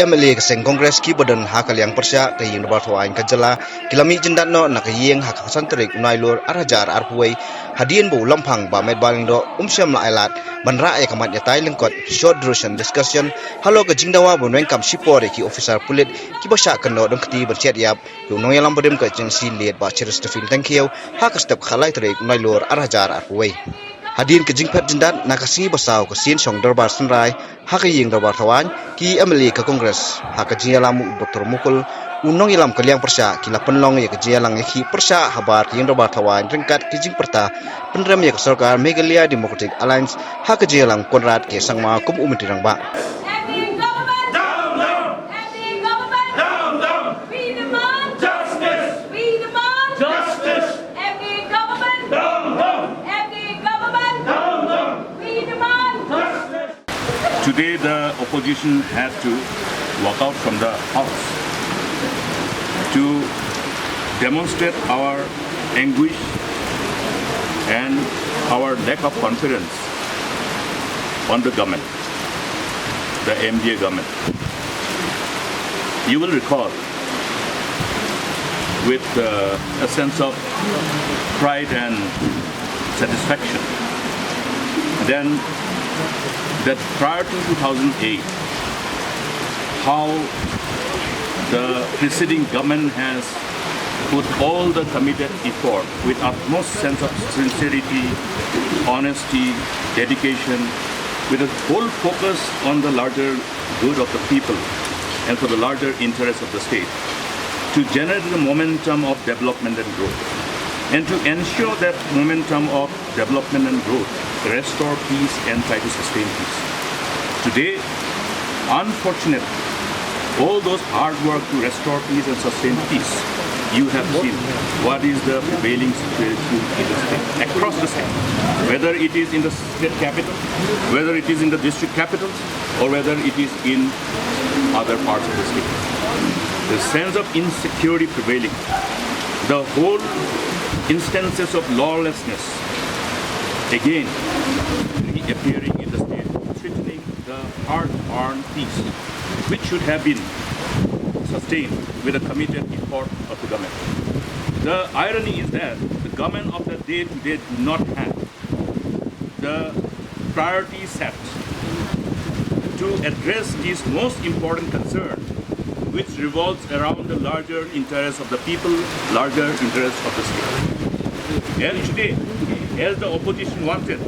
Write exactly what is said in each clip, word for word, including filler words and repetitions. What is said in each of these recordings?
M L A ka seng Congress kiba don ha ka liang pyrshah ka ïing dorbar thaw aiñ ka jylla, ki la mih jyndat noh na ka ïing ha ka khatsan tarik u Nailur ar hajar arphew wei, hadien ba u Lamphang Bah Metbah Lyngdoh um shym la ailad ban rah ïa ka mat ïatai lyngkot, short duration discussion, halor ka jingdawa ban weng kam shipor ïa ki officer pulit kiba shah kynnoh dohkti ban siat ïap ïa u nongïalam barim ka agency, L Bah Cheristerfield Tyngkhiew, ha ka step khatlai tarik u Nailur ar hajar arphew wei. Hadien ka jingphet jyndat na ka sngi ba saw ka sien shong dorbar synrai ha ka ïing dorbar thaw aiñ, ki M L A ka Congress ha ka jingïalam u Doctor Mukul, u nongïalam ka liang pyrshah, ki la pynlong ïa ka jingïalang ïakhih pyrshah habar ka ïing dorbar thaw aiñ ryngkat ka jingpyrta pynrem ïa ka sorkar Meghalaya Democratic Alliance ha ka jingïalang Conrad K Sangma kum u Myntri Rangbah. Every government! Down, down! Every government! Down, down! We demand justice! We demand justice! Every government! Down, down! Every government! Down, down! We demand justice! Today, the opposition had to walk out from the house to demonstrate our anguish and our lack of confidence on the government, the M D A government. You will recall with uh, a sense of pride and satisfaction then that prior to two thousand eight, how the preceding government has put all the committed effort with utmost sense of sincerity, honesty, dedication, with a whole focus on the larger good of the people and for the larger interest of the state to generate the momentum of development and growth and to ensure that momentum of development and growth, restore peace and try to sustain peace. Today, unfortunately, all those hard work to restore peace and sustain peace, you have seen what is the prevailing situation in the state, across the state, whether it is in the state capital, whether it is in the district capitals, or whether it is in other parts of the state. The sense of insecurity prevailing, the whole instances of lawlessness again reappearing in the state, threatening the hard-earned peace, which should have been sustained with a committed effort of the government. The irony is that the government of the day today do not have the priority set to address this most important concern, which revolves around the larger interests of the people, larger interests of the state. And today, as the opposition wanted,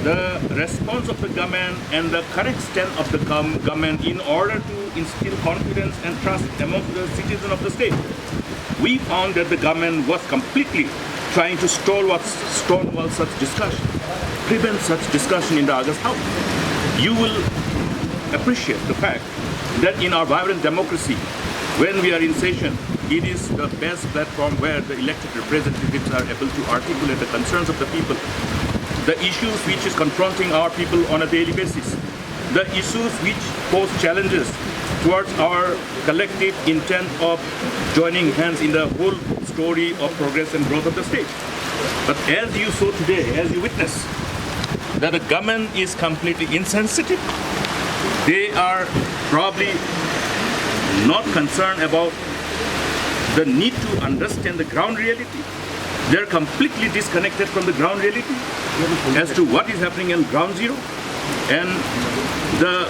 the response of the government and the correct stand of the gov- government in order to instill confidence and trust among the citizens of the state. We found that the government was completely trying to stalwart, stonewall such discussion, prevent such discussion in the August House. You will appreciate the fact that in our vibrant democracy, when we are in session, it is the best platform where the elected representatives are able to articulate the concerns of the people, the issues which is confronting our people on a daily basis, the issues which pose challenges towards our collective intent of joining hands in the whole story of progress and growth of the state. But as you saw today, as you witness, that the government is completely insensitive. They are probably not concerned about the need to understand the ground reality. They're completely disconnected from the ground reality as to what is happening on ground zero. And the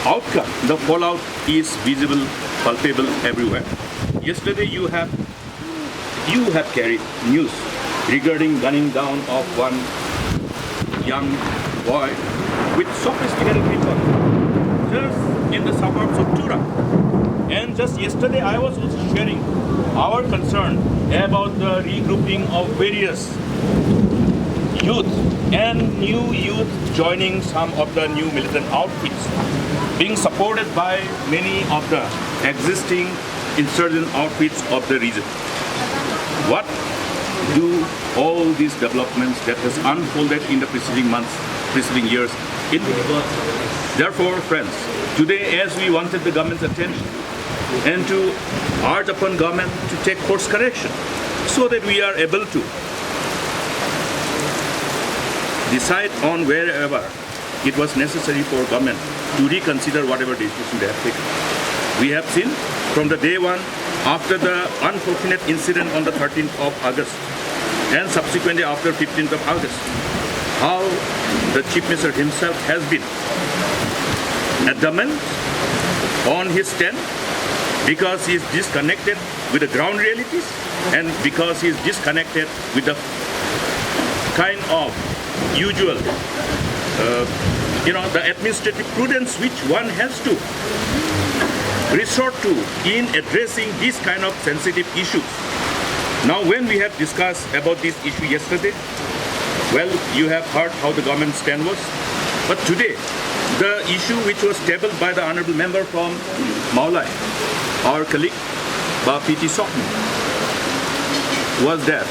outcome, the fallout is visible, palpable everywhere. Yesterday you have you have carried news regarding gunning down of one young boy with sophisticated weapon just in the suburbs of Tura. And just yesterday I was also sharing our concern about the regrouping of various youth and new youth joining some of the new militant outfits being supported by many of the existing insurgent outfits of the region. What do all these developments that has unfolded in the preceding months, preceding years, in therefore, friends, today as we wanted the government's attention and to urge upon government to take course correction so that we are able to decide on wherever it was necessary for government to reconsider whatever decision they have taken. We have seen from the day one, after the unfortunate incident on the thirteenth of August and subsequently after fifteenth of August, how the Chief Minister himself has been adamant on his stand because he is disconnected with the ground realities and because he is disconnected with the kind of usual, uh, you know, the administrative prudence which one has to resort to in addressing these kind of sensitive issues. Now, when we have discussed about this issue yesterday, well, you have heard how the government stand was. But today, the issue which was tabled by the honorable member from Mawlai, our colleague, Bah P T Sokmi, was that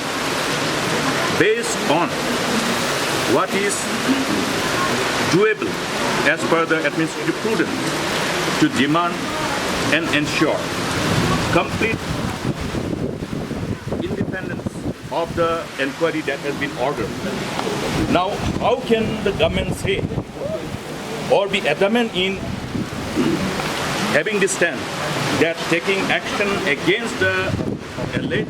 based on what is doable as per the administrative prudence to demand and ensure complete independence of the inquiry that has been ordered. Now, how can the government say or be adamant in having this stand that taking action against the alleged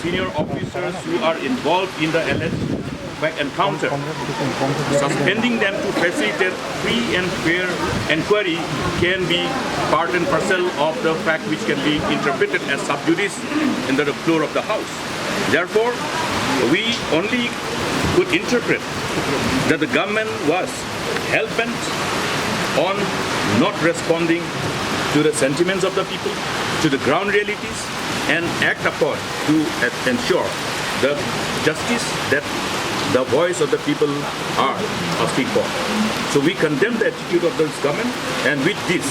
senior officers who are involved in the alleged back encounter, suspending them to facilitate free and fair inquiry can be part and parcel of the fact which can be interpreted as sub judice in the floor of the House. Therefore, we only could interpret that the government was hell-bent on not responding to the sentiments of the people, to the ground realities, and act upon to ensure the justice that the voice of the people are asking for. So we condemn the attitude of this government, and with this,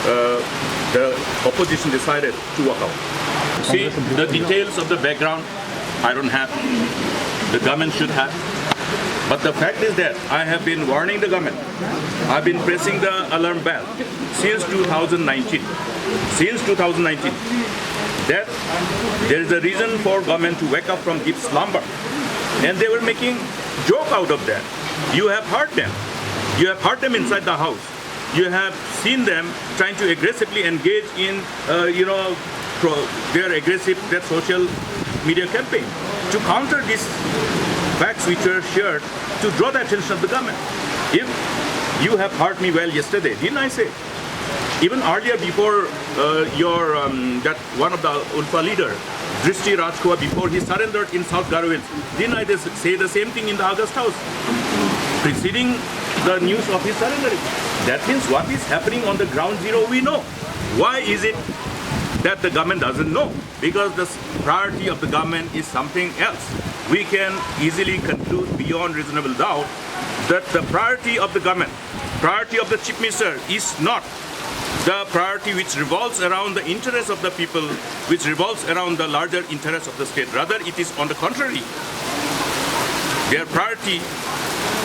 uh, the opposition decided to walk out. See, the details of the background I don't have. The government should have. But the fact is that I have been warning the government. I've been pressing the alarm bell since two thousand nineteen. Since two thousand nineteen. That there is a reason for government to wake up from deep slumber. And they were making joke out of that. You have heard them. You have heard them inside the house. You have seen them trying to aggressively engage in, uh, you know, pro- their aggressive, their social media campaign. To counter these facts which were shared, to draw the attention of the government. If you have heard me well yesterday, didn't I say? Even earlier, before uh, your um, that one of the Ulfa leader, Drishti Rajkhowa, before he surrendered in South Garo Hills, didn't I say the same thing in the August House, preceding the news of his surrendering? That means what is happening on the ground zero, we know. Why is it that the government doesn't know? Because the priority of the government is something else. We can easily conclude beyond reasonable doubt that the priority of the government, priority of the Chief Minister is not the priority which revolves around the interests of the people, which revolves around the larger interests of the state. Rather, it is on the contrary. Their priority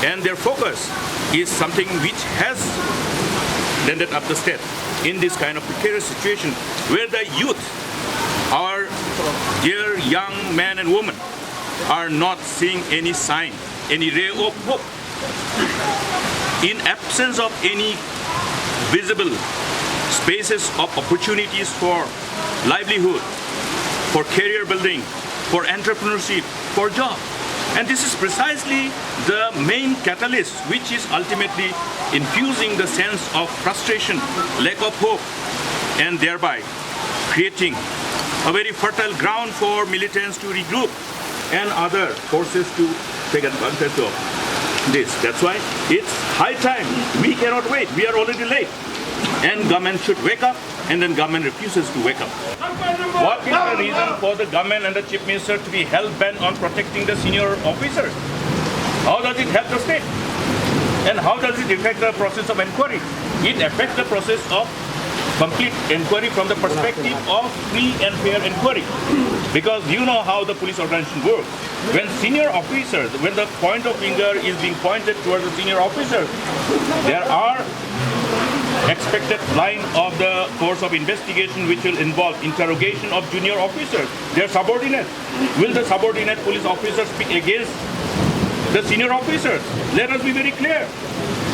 and their focus is something which has landed up the state in this kind of precarious situation where the youth, our dear young men and women, are not seeing any sign, any ray of hope. In absence of any visible spaces of opportunities for livelihood, for career building, for entrepreneurship, for job. And this is precisely the main catalyst which is ultimately infusing the sense of frustration, lack of hope, and thereby creating a very fertile ground for militants to regroup and other forces to take advantage of this. That's why it's high time. We cannot wait. We are already late. And government should wake up, and then government refuses to wake up. What is the reason for the government and the chief minister to be hell bent on protecting the senior officers? How does it help the state? And how does it affect the process of inquiry? It affects the process of complete inquiry from the perspective of free and fair inquiry. Because you know how the police organization works. When senior officers, when the point of finger is being pointed towards the senior officers, there are expected line of the course of investigation which will involve interrogation of junior officers, their subordinates. Will the subordinate police officers speak against the senior officers? Let us be very clear.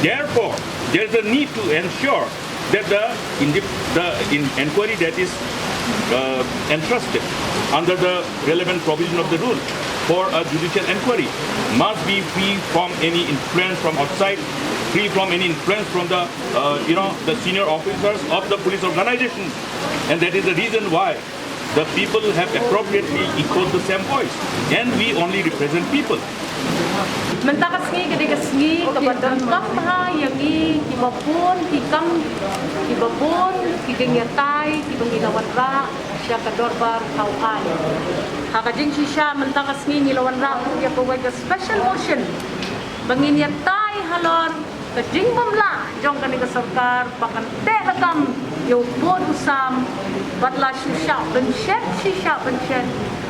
Therefore, There is a need to ensure that the, indi- the in- inquiry that is uh, entrusted under the relevant provision of the rule for a judicial inquiry must be free from any influence from outside, free from any influence from the uh, you know the senior officers of the police organization, and that is the reason why the people have appropriately echoed the same voice, and we only represent people. Mynta ka sngi ka dei ka sngi kaba donkam bha ïa ngi kiba bun ki kam, kiba bun ki jingïatai kiba ngi la wanrah sha ka dorbar thaw aiñ. Ha ka jingshisha mynta ka sngi ngi la wanrah ïa kawei ka special motion ba ngin ïatai halor ka jingbymlah jong kane ka sorkar ba kan teh lakam ïa u pud u sam bad la shu shah bynshet, shu shah bynshet,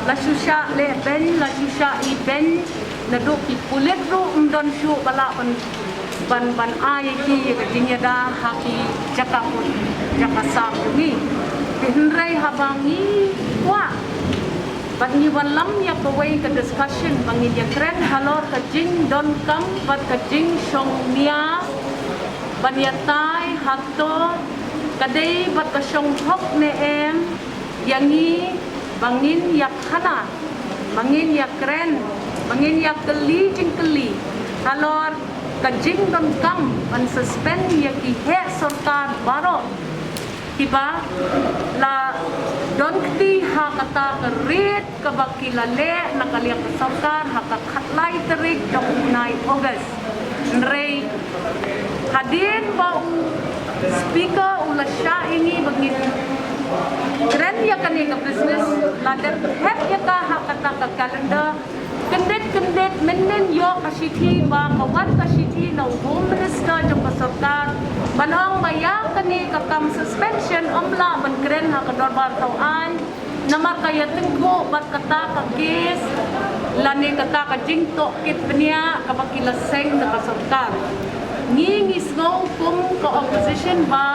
la shu shah leh beiñ, la shu shah i beiñ, naduh ki pulit ruh ym don shuh ba lah ban ban ban ai ki ïa ka jingïada ha ki jaka pud jaka sam jong ngi. Te hynrei haba ngi kwah bad ngi wallam ïa kawei ka discussion ba ngin ïakren halor ka jingdonkam bad ka jingshongnia ban ïatai hato ka dei bad ka shong hok ne em ïa ngi ba ngin ïakhana, ba ngin ïakren, ba ngin ïakylli jingkylli halor ka jingdonkam ban suspend ïa ki heh sorkar baroh kiba la don kti ha kata ka rit kaba ki la leh na ka liang ka sorkar ha ka khatlai tarik jong u bnai August. Hynrei hadien ba u speaker u la shah ïa ngi ba ngin kren ïa kane ka business, la dep hep ïa ka ha kata ka calendar. Kyndit kyndit mynnin ïoh ka shithi ba ka wan ka shithi na u home minister jong ka sorkar ban ong ba ïa kane ka kam suspension ym lah ban kren ha ka dorbar thaw aiñ namar ka ïatyngkhuh bad kata ka case lane kata ka jingtohkit bniah kaba ki la seng da ka sorkar. Ngi ngi sngew kum ka opposition ba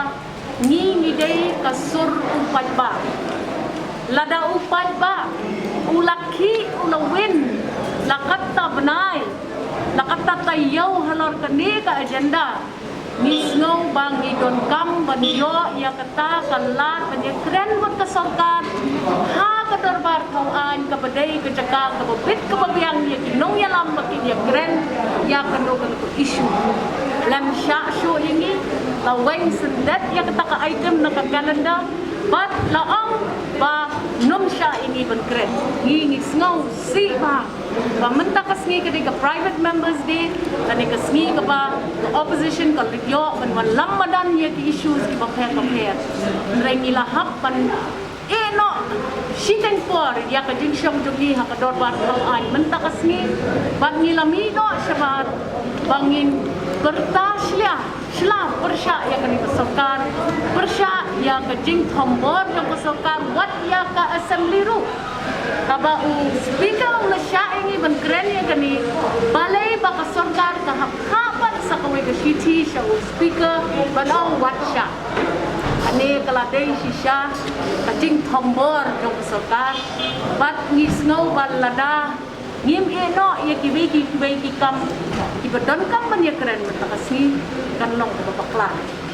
ngi ngi dei ka sur u paidbah. Lada u paidbah u la khih u la win la katta bnai la katta taïew halor kane ka agenda, ngi sngew ba ngi donkam ban ïoh ïa kata ka lad ban ïakren bad ka sorkar ha ka dorbar thaw aiñ kaba dei ka jaka kaba bit kaba biang ïa ki nongïalam ba kin ïakren ïa kano kano ka issue. Lem shah shuh ïa ngi la weng syndet ïa kata ka item na ka calendar bad la ong ba nym shah ïa ngi ban kren. Ngi ngi sngew sih ba ba mynta ka sngi ka dei ka private members day, ka dei ka sngi kaba ka opposition ka leit ïoh ban wallam madan ïa ki issues kiba pher ba pher. Hynrei ngi la hap ban ïeh noh shiteng por ïa ka jingshong jong ngi ha ka dorbar thaw aiñ mynta ka sngi bad ngi la mih noh shabar ba ngin pyrta shlia shla pyrshah ïa kane ka sorkar, pyrshah ïa ka jingthombor jong ka sorkar wat ïa ka assembly ruh. Kaba u speaker u la shah ïa ngi ban kren ïa kane, balei ba ka sorkar ka hap hap pat sa kawei ka shithi sha u speaker ban ong wat shah. Kane ka la dei shisha ka jingthombor jong ka sorkar bad ngi sngew ba lada ngim ïeh noh ïa kiwei kiwei ki kam kiba donkam ban ïakren mynta ka sngi kan long kaba bakla.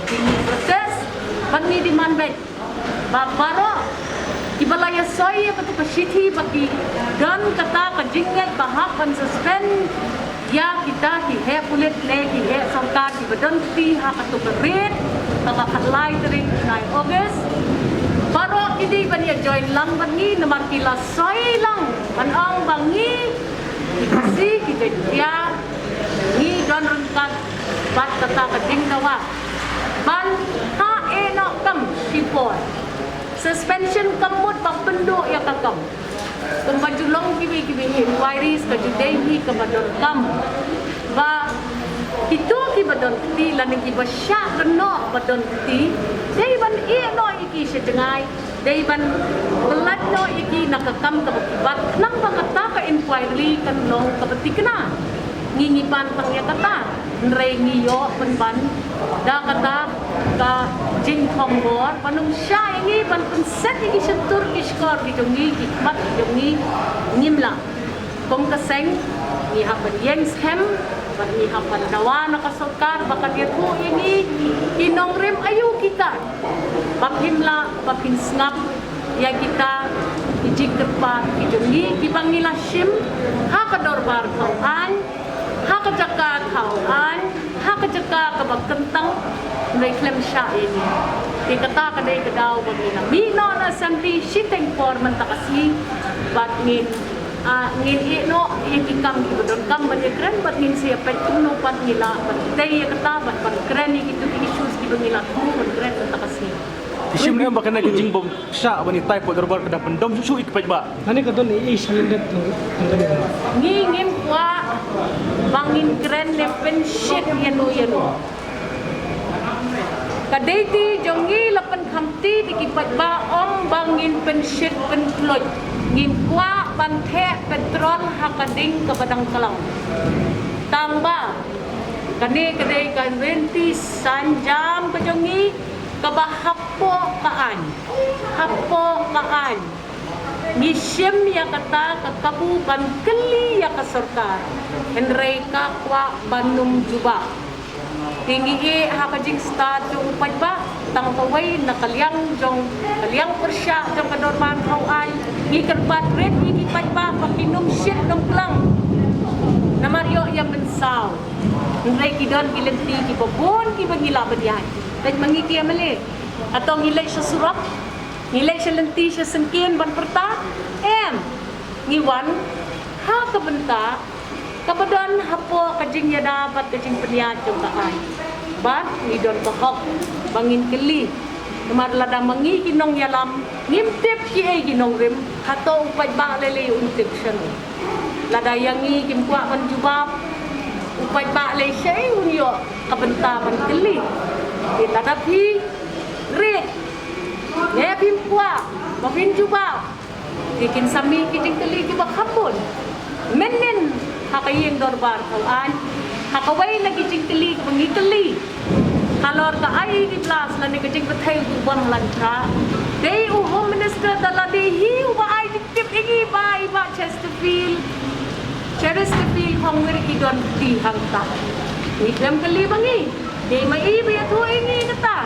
Ngi protest bad ngi demand beit ba baroh kiba la ïasoi ïa katu ka shithi ba ki don kata ka jingngeit ba hap ban suspend ïa kita ki heh pulit ne ki heh sorkar kiba don kti ha katu ka rit kaba khatlai tarik bnai August. Baroh ki dei ban ïa join lang bad ngi namar ki la soi lang ban ong ba ngi ki Khasi ki Jaintia ngi don ryngkat bad kata ka jingdawa ban ha ïeh noh kam shipor. Suspension kam mut ba pynduh ïa ka kam. Kumba ju long kiwei kiwei inquiries ka ju dei hi kaba donkam ba kito kiba don kti lane kiba shah kynnoh ba don kti dei ban ïeh noh ïa ki sha jngai. Dei ban pyllait noh ïa ki na ka kam kaba ki bat khnang ba kata ka inquiry kan long kaba thikna. Ngi ngi pan tang ïa kata hynrei ngi ïoh pynban da kata ka jingthombor ban ym shah ïa ngi ban pynset ïa ki shyntur ki shkor ki jong ngi ki khmat ki jong ngi ngim lah. Kum ka seng Ngi hap ban ïeng skhem, bad ngi hap ban dawa na ka sorkar ba kan ïathuh ïa ngi ki nongrim aïu kita. Ba phin lah, ba phin sngap ïa kita ki jingkyrpad ki jong ngi kiba ngi la shim ha ka dorbar thaw aiñ, ha ka jaka thaw aiñ, ha ka jaka kaba kyntang, hynrei khlem shah ïa ngi. Te kata ka dei ka daw ba ngi la mih noh na assembly shiteng por mynta ka sngi, bad ngin, ah, ngin ïeh noh ïa ki kam kiba donkam ban ïakren, bad ngin sa ïa peit kumno pat ngi lah ban tei ïa kata, bad ban kren ïa kito ki issues kiba ngi la thmu ban kren mynta ka sngi. Ki shim ne em ba kane ka jingbym shah ban ïatai pdeng dorbar ka da pyndom shuh shuh ïa ki paidbah. Nane ka don i shalyndet nang nang. Ngi ngim kwah ba ngin kren ne pynshit ïano ïano. Ka dei ti jong ngi la pynkhamti da ki paidbah ym ba ngin pynshit pynkhlaiñ. Ngim kwah ban theh petrol ha ka ding kaba dang khlaw. Tang ba kane ka dei ka lynti sanjam ka jong ngi kaba hapoh ka aiñ. Hapoh ka aiñ. Ngi shim ïa kata ka kabu ban kylli ïa ka sorkar. Hynrei ka kwah ban ym jubab. Te ngi ïeh ha ka jingstad jong u paidbah, tang kawei na ka liang jong, ka liang pyrshah jong ka dorbar thaw aiñ, ngi kyrpad rit ïa ki paidbah ba kin ym shit ym klang namar ïoh ïa mynsaw. Hynrei ki don ki lynti kiba bun kiba ngi lah ban ïaid. Peit ma ngi ki M L A. Hato ngi leit sha surok? Ngi leit sha lynti sha syngkien ban pyrta? Em. Ngi wan ha ka bynta kaba don hapoh ka jingïada bad ka jingpynïaid jong ka aiñ. Bad ngi don ka hok ba ngin kylli. Namar lada ma ngi ki nongïalam ngim tip kiei ki nongrim, hato u paidbah lei lei un tip shano? Lada ïa ngi kim kwah ban jubab, u paidbah lei shaei un ïoh ka bynta ban kylli? Te lada phi rit ne phim kwah ba phin jubab, te kin sa mih ki jingkylli kiba kham bun. Mynnin ha ka ïing dorbar thaw aiñ, ha kawei na ki jingkylli kiba ngi kylli halor ka I E D blast lane ka jingbthei u bom Longkha, dei u Home Minister da lade hi uba ai jingtip ïa ngi ba i Bah Chesterfield, Chesterfield Khongwir i don kti hangta. Ngi khlem kylli ma ngi, dei ma i ba ïathuh ïa ngi kata.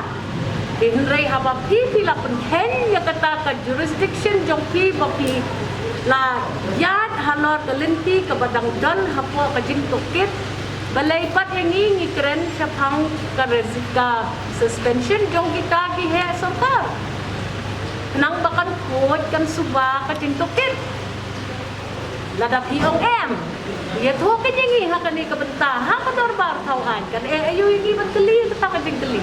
Hynrei haba phi phi la pynkheiñ ïa kata ka jurisdiction jong phi ba phi la ïaid halor ka lynti kaba dang don hapoh ka jingtohkit, balei pat ïa ngi ngi kren shaphang ka resi-, ka suspension jong kita ki heh sorkar? Khnang ba kan khuid kan suba ka jingtohkit. Lada phi ong em, ïathuh keiñ ïa ngi ha kane ka bynta ha ka dorbar thaw aiñ, kan eh aïu ïa ngi ban kylli kata ka jingkylli.